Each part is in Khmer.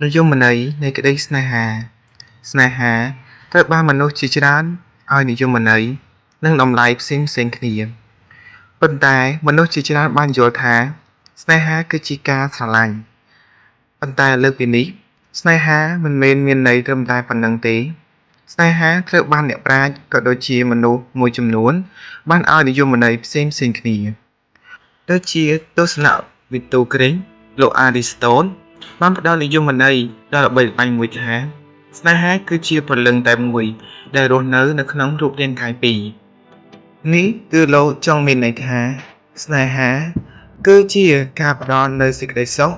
និយមន័យនៃក្តីស្នេហា ស្នេហាត្រូវបានមនុស្សជាច្រើនឲ្យនិយមន័យ និងតម្លៃផ្សេងៗគ្នា ប៉ុន្តែមនុស្សជាច្រើនបានយល់ថា ស្នេហាគឺជាការស្រឡាញ់ ប៉ុន្តែលើសពីនេះ ស្នេហាមិនមែនមានន័យត្រឹមតែប៉ុណ្ណឹងទេ ស្នេហាត្រូវបានអ្នកប្រាជ្ញក៏ដូចជាមនុស្សមួយចំនួនបានឲ្យនិយមន័យផ្សេងៗគ្នា ដូចជាទស្សនវិទូក្រិក លោកអារីស្តូត បានផ្ដល់និយមន័យដ៏ល្បីល្បាញមួយថា ស្នេហាគឺជាព្រលឹងតែមួយដែលរស់នៅនៅក្នុងរូបរាងកាយពីរ នេះគឺលោកចង់មានន័យថា ស្នេហាគឺជាការផ្ដល់នូវសេចក្តីសុខ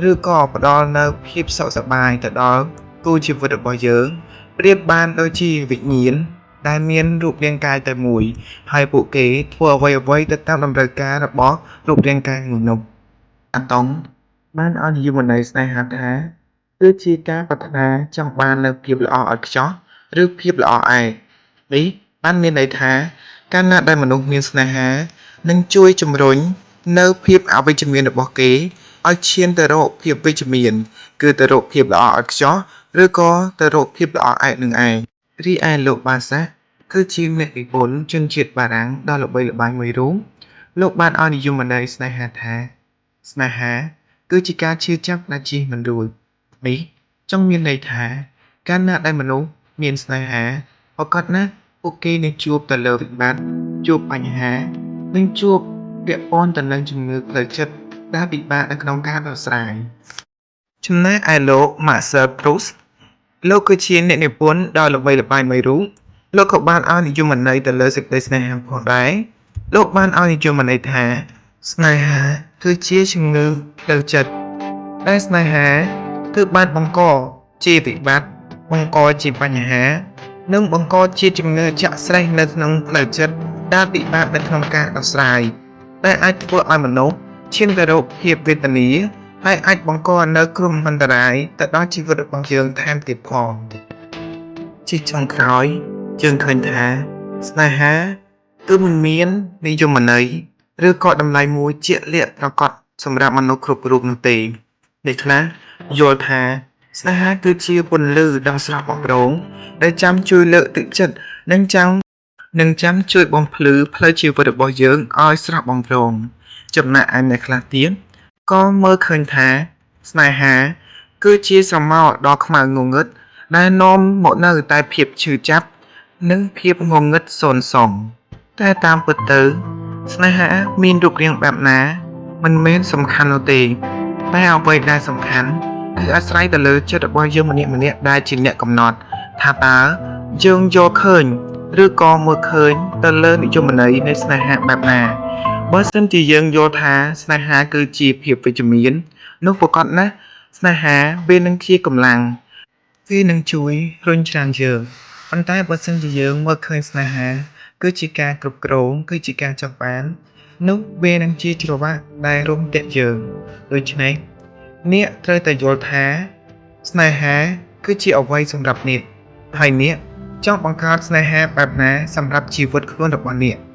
ឬក៏ផ្ដល់នូវភាពសុខសប្បាយទៅដល់គូជីវិតរបស់យើង ប្រៀបបានដូចជាវិញ្ញាណដែលមានរូបរាងកាយតែមួយ ហើយពួកគេធ្វើអ្វីៗទៅតាមតម្រូវការរបស់រូបរាងកាយមួយនោះ អាតុងបានឲ្យនិយមន័យស្នេហាថា គឺជាការប្រាថ្នាចង់បាននូវភាពល្អឥតខ្ចោះ ឬភាពល្អឯក នេះបានមានន័យថា កាលណាដែលមនុស្សមានស្នេហា នឹងជួយជំរុញនូវភាពអវិជ្ជមានរបស់គេឲ្យឈានទៅរកភាពវិជ្ជមាន គឺទៅរកភាពល្អឥតខ្ចោះ ឬក៏ទៅរកភាពល្អឯកនឹងឯង រីឯលោកបាសាក់គឺជាអ្នកនិពន្ធជនជាតិបារាំងដ៏ល្បីល្បាញមួយរូប លោកបានឲ្យនិយមន័យស្នេហាថា ស្នេហាគឺជាការឈឺចាប់ដែលជៀសមិនរួច នេះចង់មានន័យថា កាលណាដែលមនុស្សមានស្នេហាប្រាកដណាស់ពួកគេនឹងជួបទៅលើវិបត្តិជួបបញ្ហា និងជួបពាក់ព័ន្ធទៅនឹងជំងឺផ្លូវចិត្តដែលពិបាកនៅក្នុងការដោះស្រាយ ចំណែកឯលោក Marcel Proust លោកគឺជាអ្នកនិពន្ធដ៏ល្បីល្បាញមួយរូប លោកក៏បានឲ្យនិយមន័យទៅលើសេចក្តីស្នេហាផងដែរ លោកបានឲ្យនិយមន័យថា ស្នេហាគឺជាជំងឺផ្លូវចិត្ត ដែលស្នេហាគឺបានបង្កជាវិបត្តិ បង្កជាបញ្ហា និងបង្កជាជំងឺចាក់ស្រេះនៅក្នុងផ្លូវចិត្តដែលពិបាកនៅក្នុងការដោះស្រាយ ដែលអាចធ្វើឲ្យមនុស្សឈានទៅរកភាពវេទនា ហើយអាចបង្កនូវគ្រោះមហន្តរាយទៅដល់ជីវិតរបស់យើងថែមទៀតផង ជាចុងក្រោយយើងឃើញថា ស្នេហាគឺមិនមាននិយមន័យឬក៏តម្លៃមួយជាក់លាក់ប្រាកដសម្រាប់មនុស្សគ្រប់រូបនោះទេ អ្នកខ្លះយល់ថា ស្នេហាគឺជាពន្លឺដ៏ស្រស់បំព្រងដែលចាំជួយលើកទឹកចិត្តនិងចាំនិងចាំជួយបំភ្លឺផ្លូវជីវិតរបស់យើងឲ្យស្រស់បំព្រង ចំណែកឯអ្នកខ្លះទៀតក៏មើលឃើញថា ស្នេហាគឺជាស្រមោលដ៏ខ្មៅងងឹតដែលនាំមកនូវតែភាពឈឺចាប់ និងភាពងងឹតសូន្យសង តែតាមពិតទៅ ស្នេហាមានរូបរាងបែបណា មិនមែនសំខាន់នោះទេ តែអ្វីដែលសំខាន់គឺអាស្រ័យទៅលើចិត្តរបស់យើងម្នាក់ៗដែលជាអ្នកកំណត់ ថាតើយើងយល់ឃើញ ឬក៏មើលឃើញទៅលើនិយមន័យនៃស្នេហាបែបណា បើសិនជាយើងយល់ថាស្នេហាគឺជាភាពវិជ្ជមាន នោះប្រាកដណាស់ស្នេហាវានឹងជាកម្លាំង វានឹងជួយរុញច្រានយើង ប៉ុន្តែបើសិនជាយើងមើលឃើញស្នេហាគឺជាការគ្រប់គ្រង គឺជាការចង់បាន នោះវានឹងជាច្រវាក់ដែលរុំទាក់យើង ដូច្នេះអ្នកត្រូវតែយល់ថា ស្នេហាគឺជាអ្វីសម្រាប់អ្នក ហើយអ្នកចង់បង្កើតស្នេហាបែបណាសម្រាប់ជីវិតខ្លួនរបស់អ្នក។